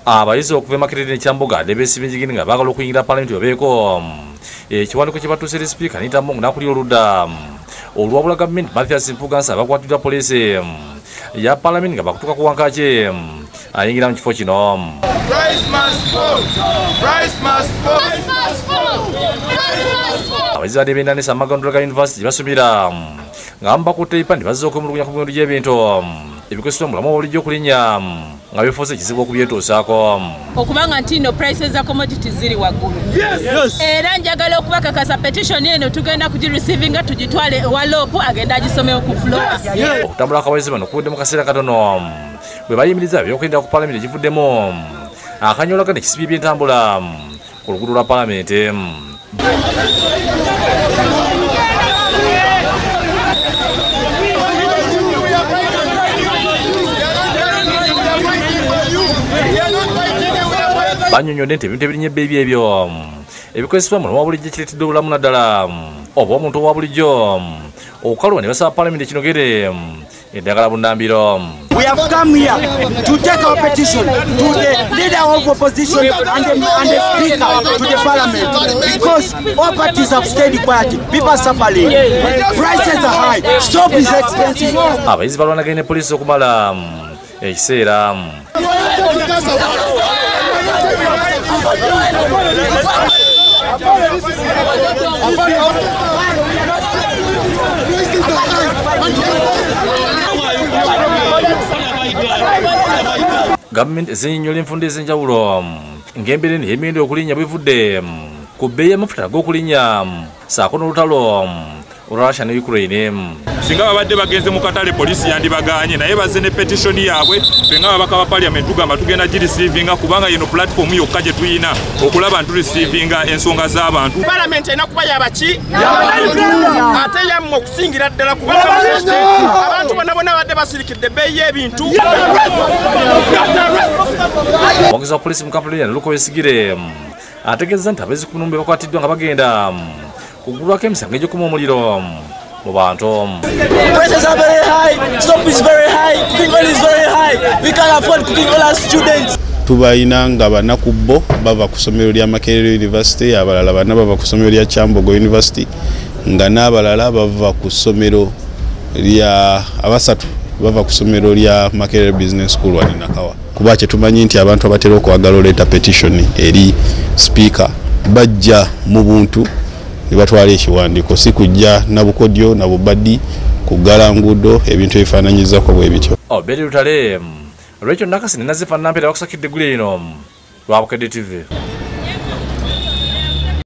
Abayizi okuva e Makerere ne Kyambogo ne beesiba enjigiri nga baagala okuyingira Paalamenti babeeko ekiwandiiko kye batuusa eri Sipiika Anita Among n'akulira oludda olwabula gavumenti Mathias Mpuuga Nsaba bakwatiddwa poliisi ya Paalamenti nga bakutuuka ku wankaaki ayingira mu kifo kino. Abayizi badde beendanisa amagandula ga yunivasite gye basomera nga bakutte ebipande bazze okwemulugunya ku miwendo gy'ebintu ebikozesebwa mu bulamu obulijjo okulinnya nga bifuuse ekizibu okubyetuusaako. Okubanga nti nno prices za commodities ziri waggulu. Era njagala okubakakasa petition eno tugenda kugireceivinga tugitwale ewa LOP agenda agisomewo ku floor. Okutambula kw'abayizi bano kuwedde mu kaseera katono bwe bayimiriza ebyokwerinda ku Paalamenti ekivuddemu akanyolagano ekisibye ebyentambula ku luguudo lwa Paalamenti. Bannyonnyodde nti ebintu ebirinnye ebbeeyi byebyo ebikozesebwa mu bulamu bwa bulijjo ekireetedde obulamu naddala oba omuntu owa bulijjo okukaluba ne basaba Paalamenti ekinogere eddagala bunnambiro. We have come here to take our petition to the leader of opposition and the speaker to the parliament, because all parties have stayed quiet. People are suffering. Prices are high. Soap is expensive. Abayizi balwanaganye ne poliisi okumala ekiseera. Gavumenti ezinnyonnyola enfunda ez'enjawulo ng'embeera eno ey'emiwendo okulinnya bwevudde ku bbeeyi y'amafuta ag'okulinnya ssaako n'olutalo olwa Russia ne Ukraine. Singa babadde bagenze mu katale poliisi yandibagaanye, naye bazze ne petition yaabwe. Ffe ng'ababaka ba Parliament tugamba tugenda gireceivinga kubanga yeno platform yokka gye tuyina okulaba nti tureceivinga ensonga z'abantu. Parliament erina kuba yabaki ate yammwe okusingira ddala kubanga abantu bonna bonna babadde basirikidde ebbeeyi y'ebintu. Omwogezi wa poliisi mu Kampala Lilian Lukowesigire ategeezezza nti abayizi 11 bakwatiddwa nga bagenda kugulwako emisango egy'okuma omuliro mu bantu. Prices are very high, soap is very high, cooking oil is very high. We can't afford cooking oil as students. Tubalina nga bana ku bo bava ku ssomero lya Makerere University, abalala bana bava ku ssomero lya Kyambogo University, nga n'abalala bava ku ssomero lya abasatu bava ku ssomero lya Makerere Business School wali Nakawa. Kuba kye tumanyi nti abantu abatera okwagala oleeta petition eri speaker bajja mu buntu ne batwala ekiwandiiko, si kujja na bukodyo na bubadi kuggala nguudo ebintu ebifaananyizaako bwe bityo. Obedi Lutale, Rachel Nakasi ne Nazifa Nampeera bakusakidde eggulire lino lwa Bukedde TV.